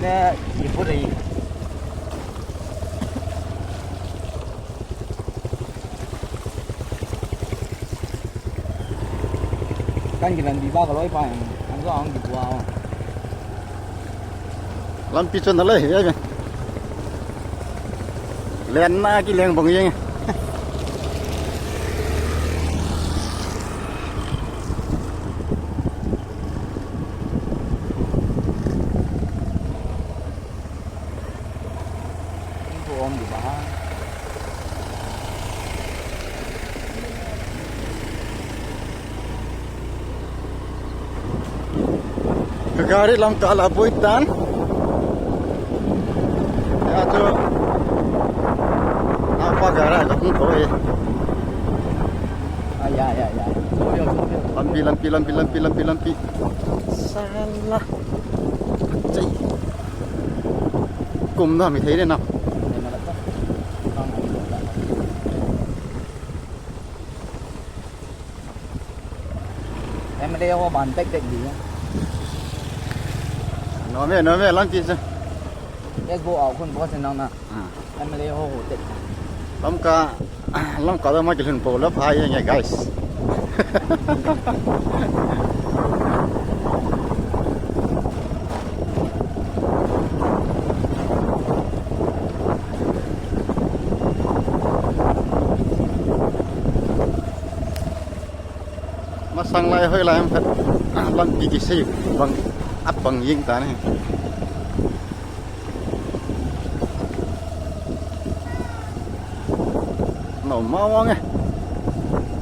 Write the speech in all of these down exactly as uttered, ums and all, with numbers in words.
Eh, ibu dei. Kan kilan di ba ka loi pa yang. An zo ang di bua. Lampi chu na lei, eh. Len na kileng bang jeng. Tung thu om di ba ha. Gari lam kah la boi tan. Ya chu. Apa gara ka hung ko e. Ah, ya, ya, ya. Lampi, lampi, lampi, lampi, lampi, lampi. Sala. Chai. Kum na mi thei le na. M L A ho ban tek tek di. Nom e, nom e, lang ti sa. Yes, bo au khun bo sen nang na. Ah. M L A ho ho tek. Lamka, Lamka da ma kilhun po la phai nge, guys. Masang lai hoi lai em khat, lampi kisei bang, at bang jing ta ne. Nom ma wang e.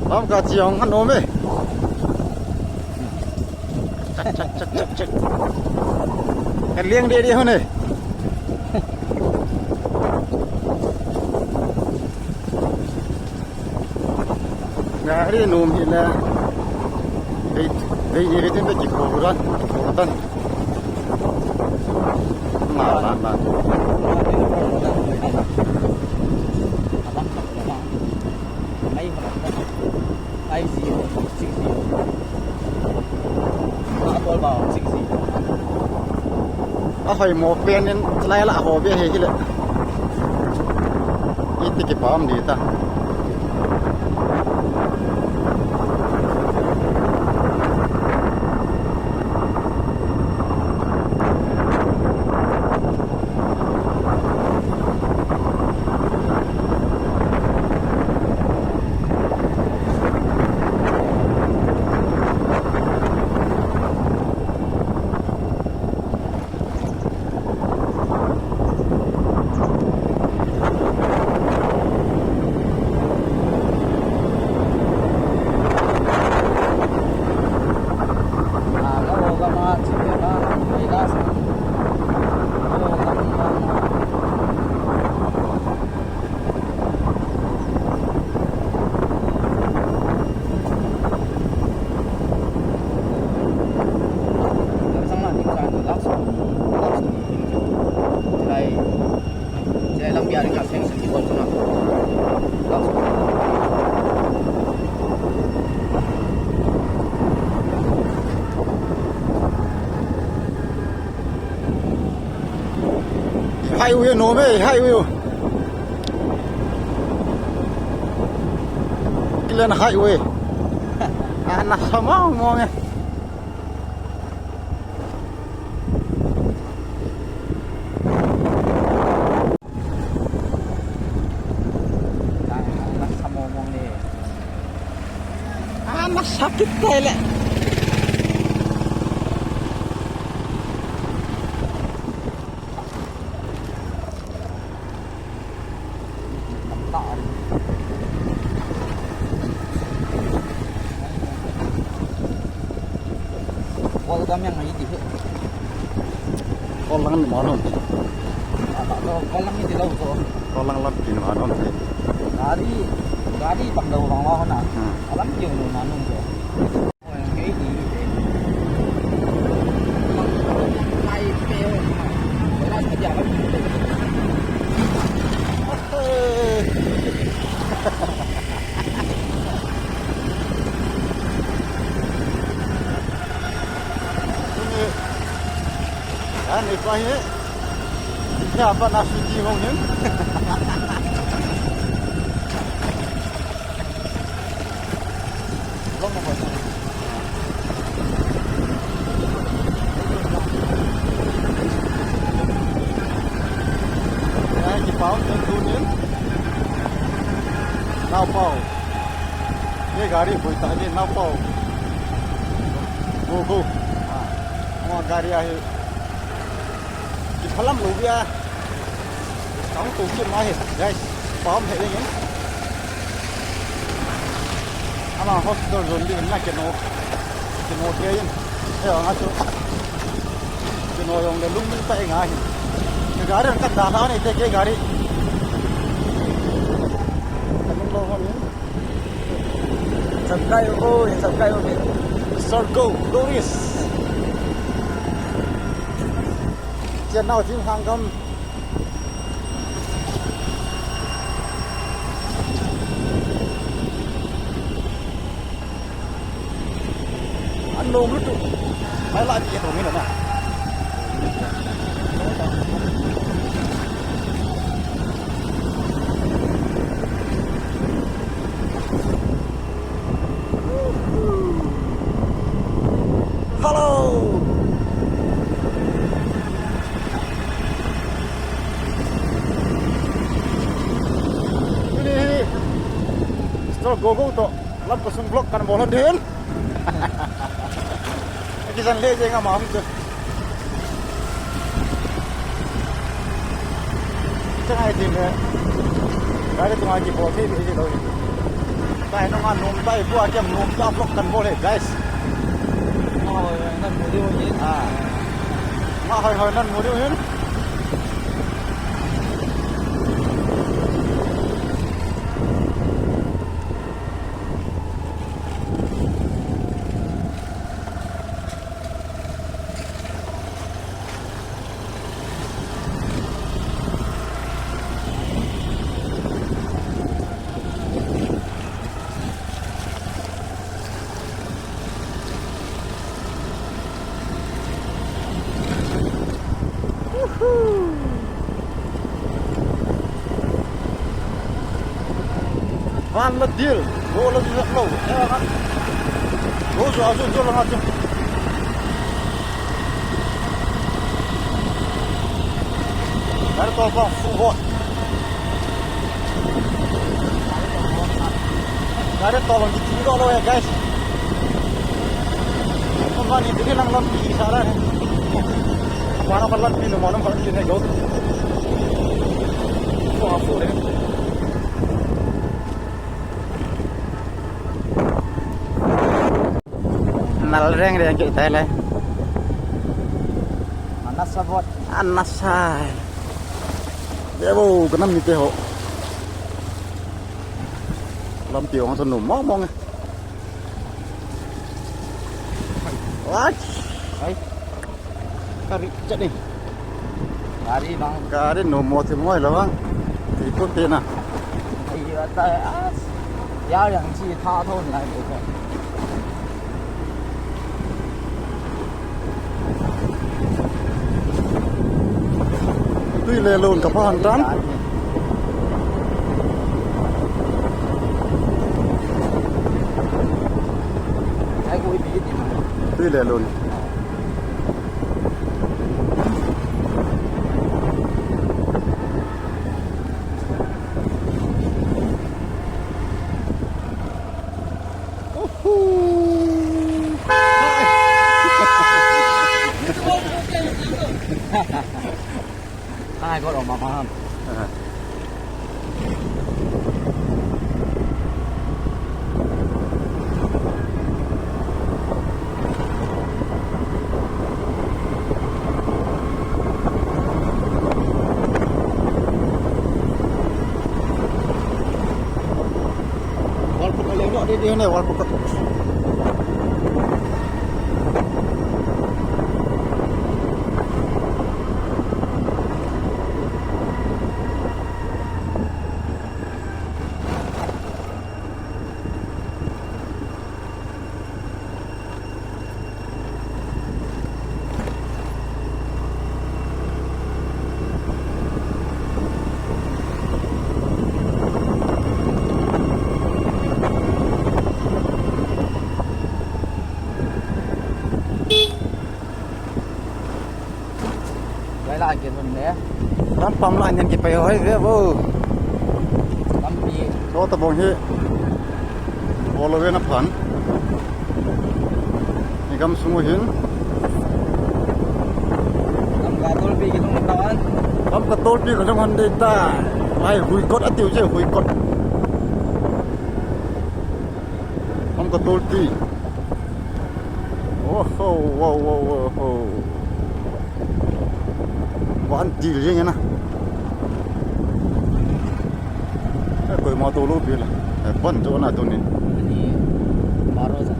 Lamka chi hong han nom e. Chak, chak, chak, chak, chak. Ka liang de de hon e. Gari nom hi la. Ei, ei, ei, ei, ei, ki ko ran, ki ko ran. Na, na, na. Five zero, six zero. Ah, twelve hour, six zero. A hoi mo pen in lai la ho be he hi le. Iti ki pam di ta. Highway nom e, highway. Kila na highway. Ah, na sama mo nge. Ah, masakit tayo le. Welcome yang iti he. Kolang ni manon. Ata to kolang iti lo to. Kolang lam kin manon he. Gari, gari pang do bang lo na. Hmm. Alam kin manon to. Ani pa he. Ya, pa na su ji hong hin. Ya, ki pao, tu nin. Nao pao. Ye gari boi ta ni, nao pao. Go, go. Ha. Mo gari ahi. Ki phalam lo bia. Kang tu ki ma hi, guys. Pom he yin. Ama hospital zone di na keno. Keno ke yin. He, nga tu. Keno yong le lung min pa nga hi. Ki gari kan da ha ni te ke gari. Kan lo ho ni. Chapkai o, chapkai o. Sir, go, go this. Chen nao thing hang gam. An nom lutuk. Mai la ti to mi na. Hello. Tuni hi Mister Gogo to lam kasung vlog kan bol han din. Kisan le jeng ama hung chu. Chang ai tin le. Gari tung ai ki bol thei thei lo. Tai no nga nom tai bu a kem nom ta vlog kan bol he, guys. Nga hoi hoi nan mu diu hin. Ah. Nga hoi hoi nan mu diu hin. Van la dil, go la dil lo. Go jo jo jo la ma jo. Dar to pa fu ho. Gari tolong di tinggal lo ya, guys. Kembali diri lang lampi sana ni. Mana perlu minum mana perlu ni, guys. Wah, full deh. Nal reng reng kita le. Mana sabot. Anasai. Debo, kanam ni te ho. Lampi ong sa num mong mong. Wah. Ai. Kari chat ni. Gari bang. Gari no mo te mo la bang. Ti ko te na. Ai, ata as. Ya yang chi tha tho ni ai ko. Tui le lon ka phan tan. Ai ko ipi ti. Tui le lon. Hai, ko lo ma ma. Wal pukak leng nok deh, deh ne, wal pukak. Lai la ke nun le. Lam pam la nen ke pai hoi ve bo. Lampi. Cho ta bong hi. Olo ve na phan. Ni gam sungu hin. Lam ka tol pi ke nung ta an. Lam ka tol pi ka jong han dei ta. Lai hui kot a tiu je hui kot. Lam ka tol pi. Oh, oh, oh, oh, oh, oh. Van til jeng na. Eh, koima tolou pi la. Eh, pan jo na tuni. Ani, baro ja.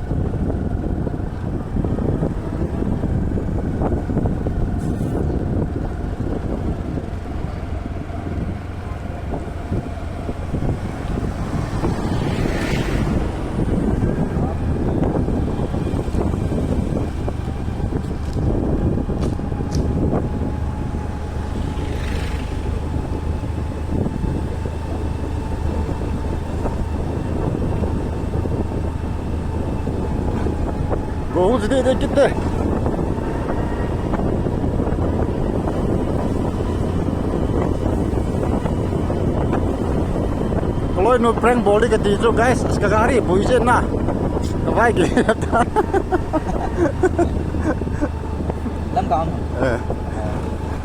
Go hung jide de kit te. Kaloi nu prank bol di kati chu, guys, ka gari bui je na. Ka vai ki. Lam kam. Eh.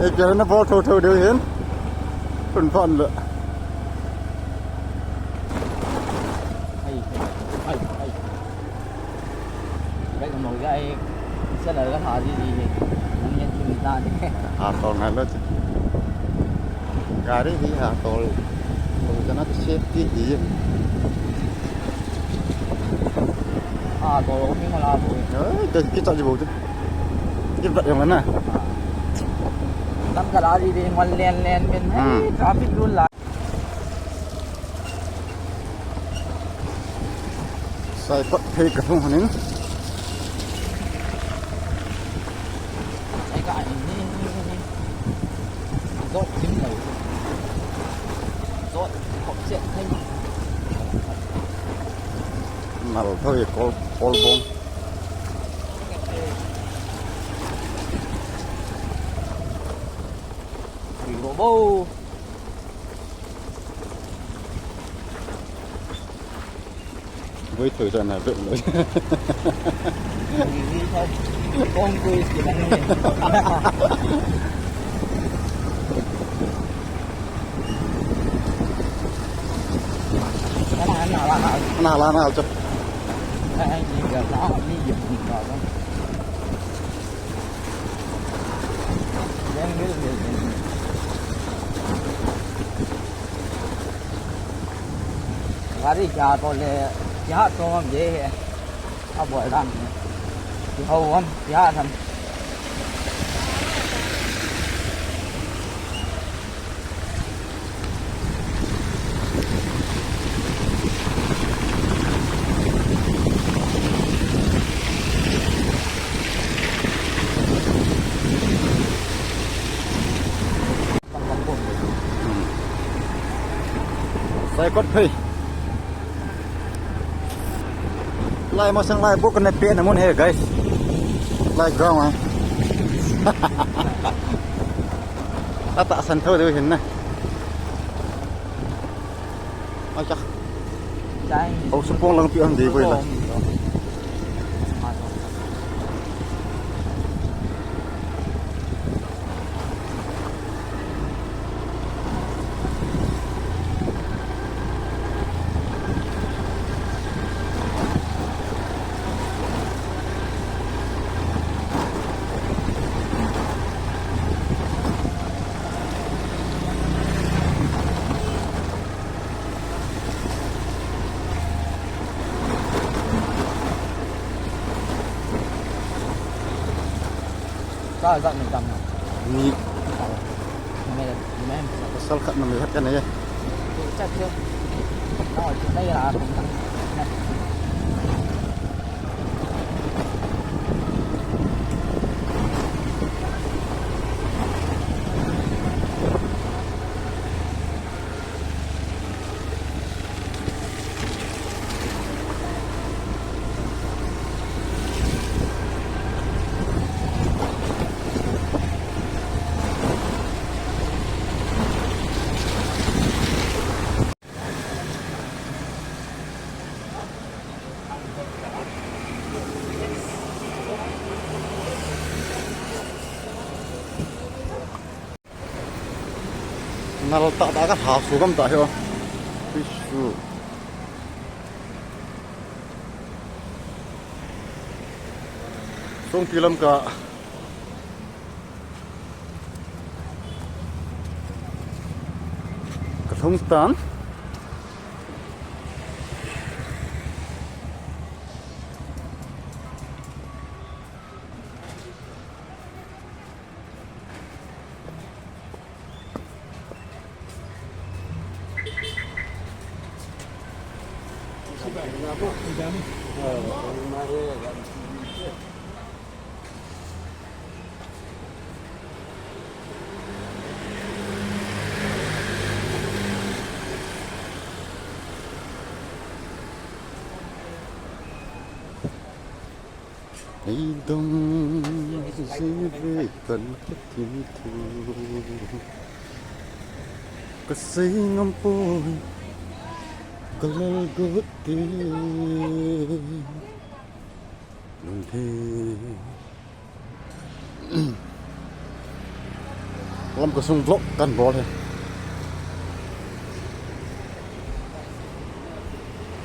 Eh, kya na bol tho tho de hin. Pun pon le. Ai, ai, ai. Bai ka mong gai, sa la ka tha di di. Nang yan tu ni ta di. Ha tol ngai lo chu. Gari hi ha tol. Lo ta na tu safety di. Ha tol lo mi ma la bo. Eh, ka ki ta di bo tu. Ki ba yang na. Lam ka la di di ngal len len men. Hmm. Traffic rule la. Saikot phei ka hung hanin. Ai ka ai ni. Zot dim lo. Zot kop set thei. Mal thoi kol, kol bong. Ui, ro bo. Voi thoi sa na bep lo. Kong kui ki na ni. Na la na la. Na la na cho. Ai ni ga na ni ye ni ga. Gari kya to le, kya to ham ye hai. Ab bol dang. Kihou ham, kya ham. Saikot phei. Lai masang lai bok na pe na mun he, guys. Lai ground ah. Ata san tho de hin na. Acha. Dai. Au supong lang pi ang de boi la. Sa zat ni dam na. Ni. Ni me, ni me. Pasal khat na me hat kan ya. Chat yo. Na wa chat ya la. Nal tah tah ka hla su gam tah hi o. Isu. Songpi lam ka, ka thung tan. Ei dong jive kan ka tin thu. Ka sei ngam poi, ka lal got te. Lungthim. Lam ka sung vlog kan bol hi.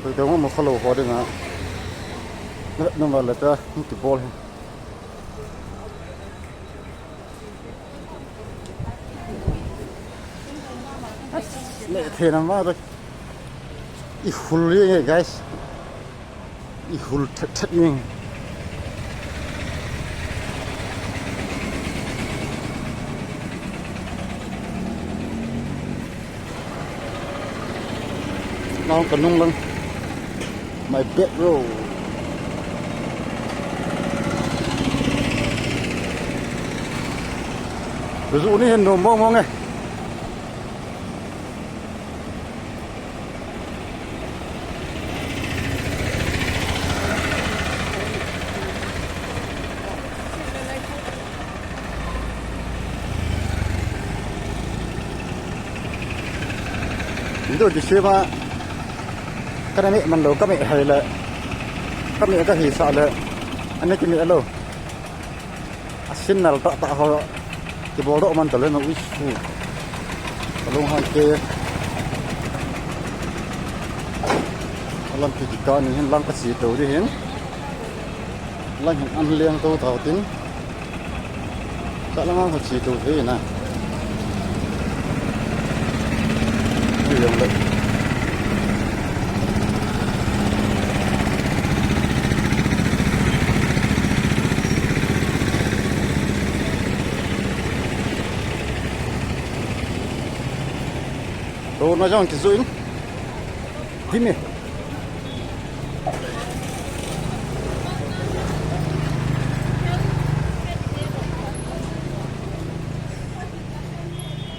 Koi tong mo khalo ho dinga. Na, na ma la ta, ni ki bol hi. As, le the na ma da. I hul ye, guys. I hul thet thet ing. Nang ka nung lang. My bed, bro. Ru ni hin nung mong mong e. Ndo di sema. Kana me man lo, ka me hai le. Ka me ka hi sa le. Ane ki me lo. A sin nal tah tah ho. Ki bol doh man ta le na, uisu. Ka lung hang ke. Alam ki ki ka ni hin lang ka si to di hin. Lang hin an leng to tau tin. Ka lang ang ka si to di na. Ui, ang le. Ro na jong kijoh in. Dime.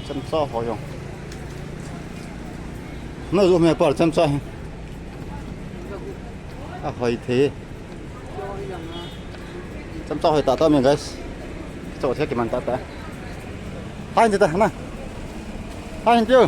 Chemcha ho jong. Na jo me par chemcha hi. A hoi the. Chemcha hoi tah tah me, guys. Cho che kiman tah tah. Hai, nti ta, na. Hai, nti o.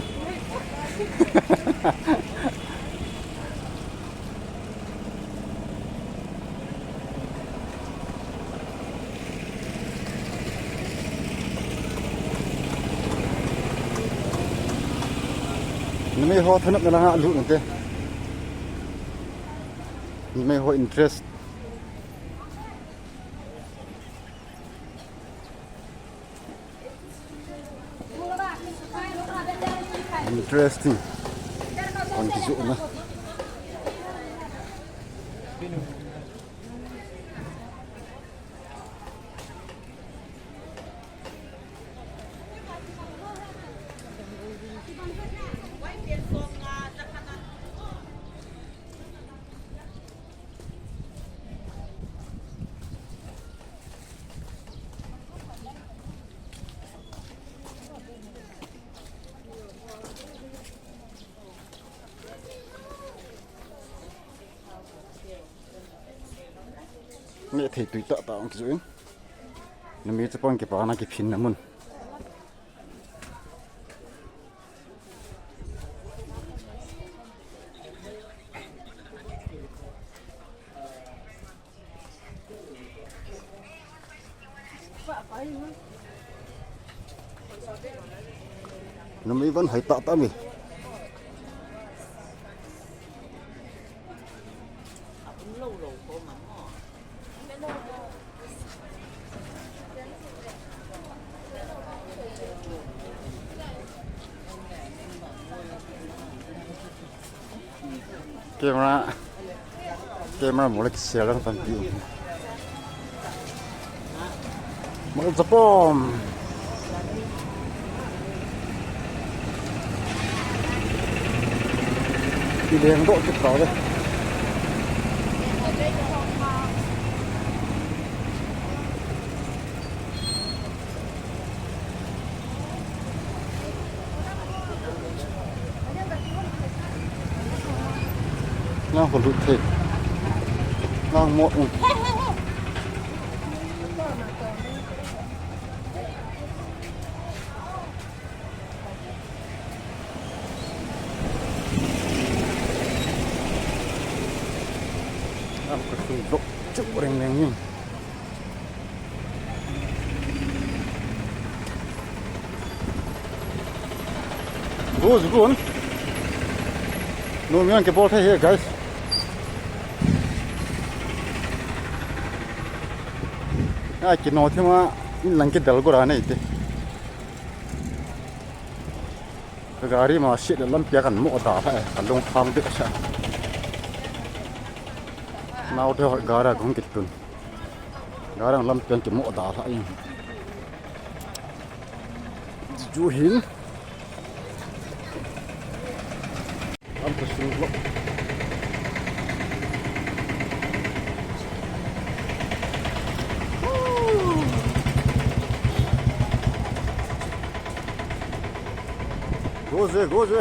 Numei ho thanop na langa lut nte. Numei ho interest. Interesting. Kon kijoh na. Neh thei tui tah tah ong kijoh in. Numei chapang kipana kiphinna mun. Numei van hai ta ta mi. Camera, camera mole kisial lang tampi. Mol tapom. Ileng doh kit tau le. Nang ko lut thei. Nang mo. Nang ko lut. Chu reng reng ni. Gus gun. Numei an kibol thei he, guys. A kino thima in lang kidal gora nei te. Ka gari ma sit le lampi a kan mo da pha e, ka lung khang bit a sa. Nau te hoi gari a kong kitun. Gari a lampi a kimo da pha in. Ju hin. Lam ka su lo. Goze, goze.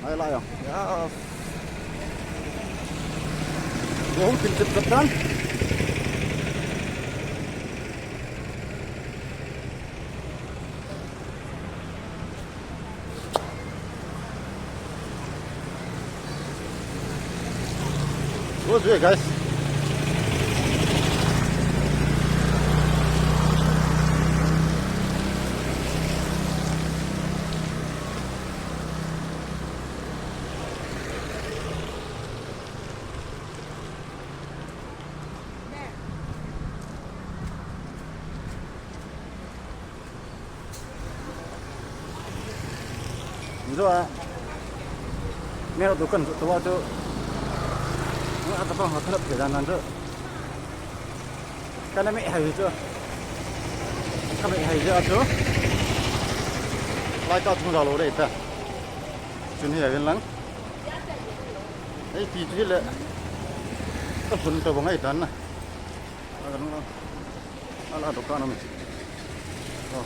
Ai la ya. Ya. Go hung tin tip tip tan. Go through, guys. Njo a. Mel dukan tu tu tu. Ni ata pang hotel pe dan nan tu. Kana me hai tu. Kana me hai tu tu. Lai ka thung da lo dei ta. Chun hi a vin lang. Ei ti tu hi le. Ka hun to bang ai tan na. Ala, ala, ala, dukan ami. Oh.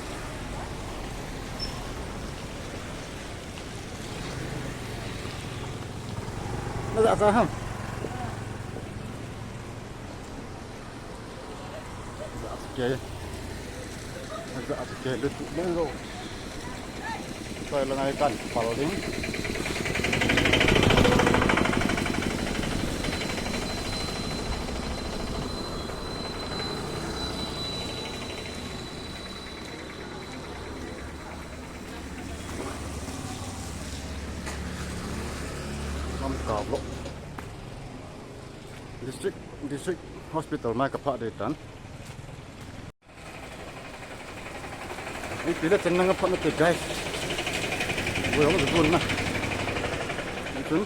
Na ja cha ham. Ja cha ke. Na ja cha ke le tu le ro. Toi lang ai kan pal ding. Lamka block. District, district hospital mai ka pha dei tan. Ei, pila chen nang pha na te, guys. Wo yong zu na. Ei, chun.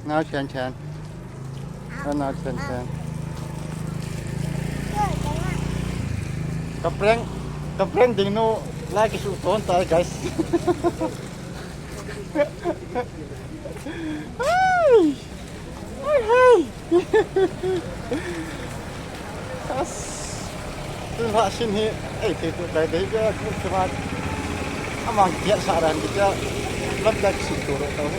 Nau chen chen. Nau chen chen. Ka prank, ka prank ding nu lai kisu ton tai, guys. Hey! Hey, hey! As. Tun ha sin hi, ei, thei tu kai dei bia, ku tu ha. Amang kiat sa ran bia, lam dak si tu ro tau.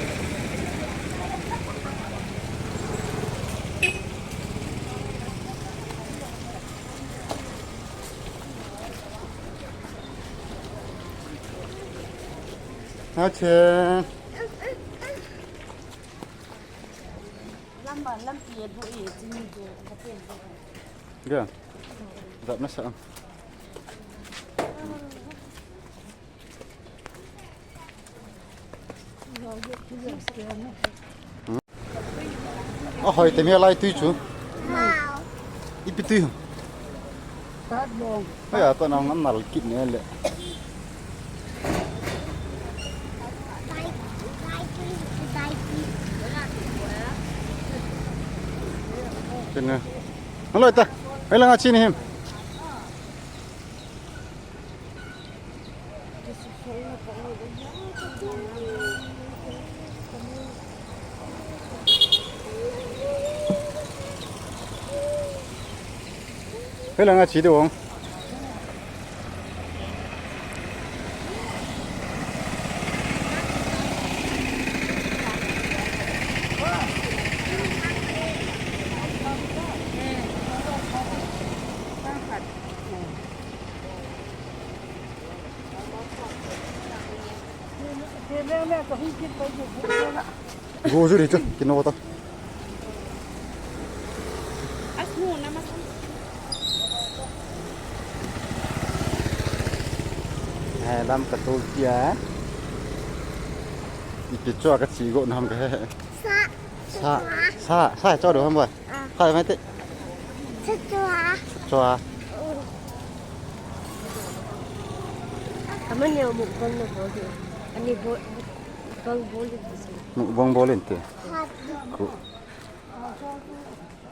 Ache. Lampi a bu e, chini chu ka pen chu. Ga. Dap na sa. A hoi te mi lai tui chu. Ipi tui. Tat long. Hoi a to na ngam nal kit ne le. Kene. Hello ta. Hello nga chini him. Hei langa chi de ong. Go juri chu, kino ta. Hai, lam ka tul tia. Ipi chua ka chi go nam ka he. Sa. Sa, sa, sa cho do ham ba. Khai mai te. Sa chua. Sa chua. Ama ne mukbang na bol de. Ani bol, mukbang bol de. Mukbang bol inte. Ku.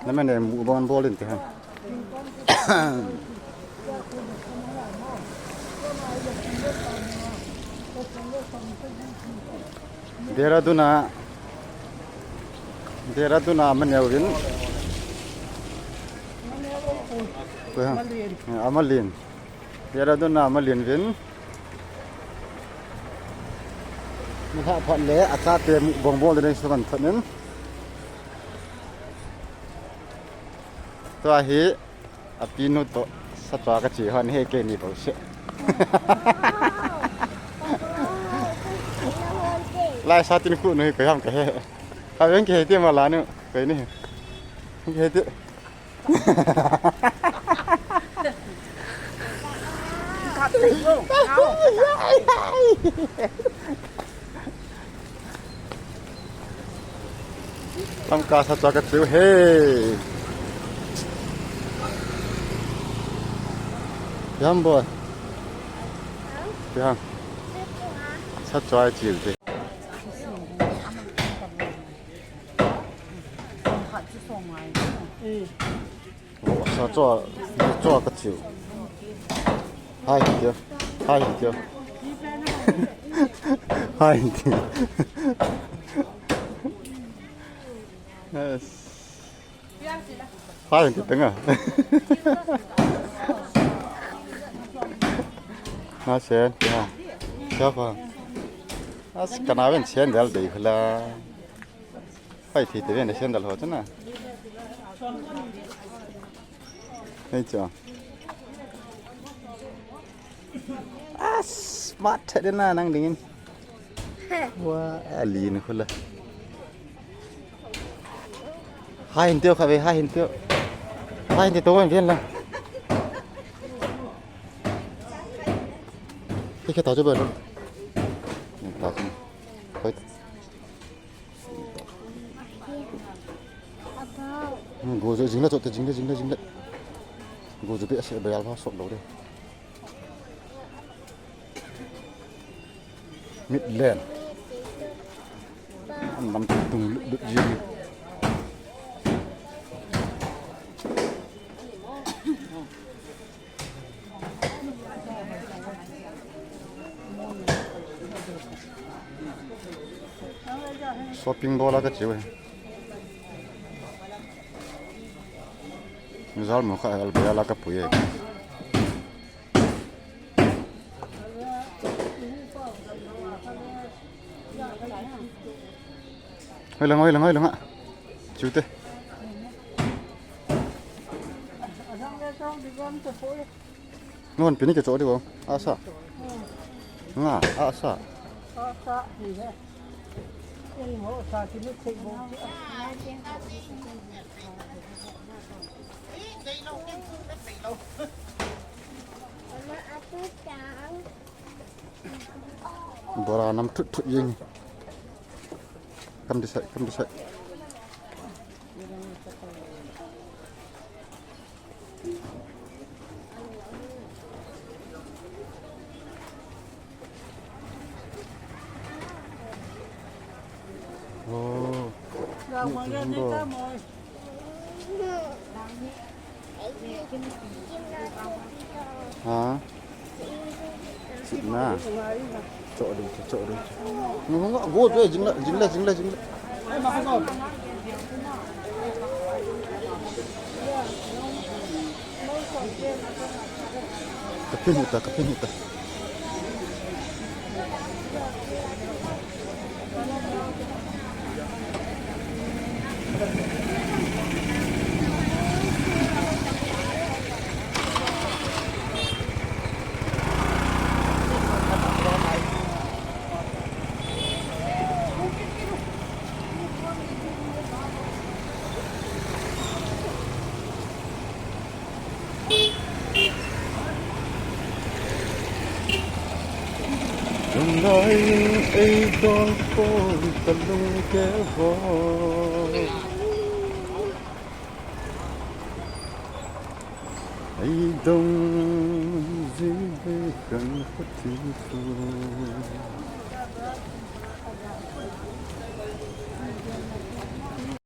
Nama ne mukbang bol inte ha. Dehradun a, Dehradun a ama neo vin. Ko ha? Ama lin. Dehradun a ama lin vin. Ni ha phat le, achate mukbang bol le, sukan thanin. Tua hi, Apinu to sa chua ka chi hon he keini bol se. Lai sa tin khu nu hi koi ham ka he. Ka ven ki he ti ma la nu koi ni. Ki he ti. Tam ka sa chua ka chiu he. Yam boy. Yam. Sa chua chiu te. Sa chua, chua ka chiu. Hai hi tia. Hai hi tia. Hai hi tia. Yes. Hai hi tia nga. Na sen, ya. Ya pa. As kanaven sen dal dei khla. Pai thi te ven sen dal ho chana. Hei chu. As, mat the de na nang dingin. Wa, alin khula. Hai hin teo kha ve, hai hin teo. Hai hin teo ven ven la. Ke ke ta chu ba lo. Ta chu. Koi. Hmm, go jo jing le, to te jing le, jing le, jing le. Go jo be ase, be al ba sok lo de. Midland. An lam tung lut lut jing. Shopping bol a ka chiu e. Jal mo kha al bel a ka pui e. Hoi lang, hoi lang, hoi lang a. Chiu te. Ngon pini ke cho di bong. Asa. Nga, asa. Bora nam thut thut jing. Kam disai, kam disai. Oh. Ha? Sitna. Cho ding, cho ding. Ngo, ngo, ngo, go, go, jing le, jing le, jing le, jing le. Kapin hita, kapin hita. Tunai ei don poi kalung ke vo. Ei don ji ve kan pati tu.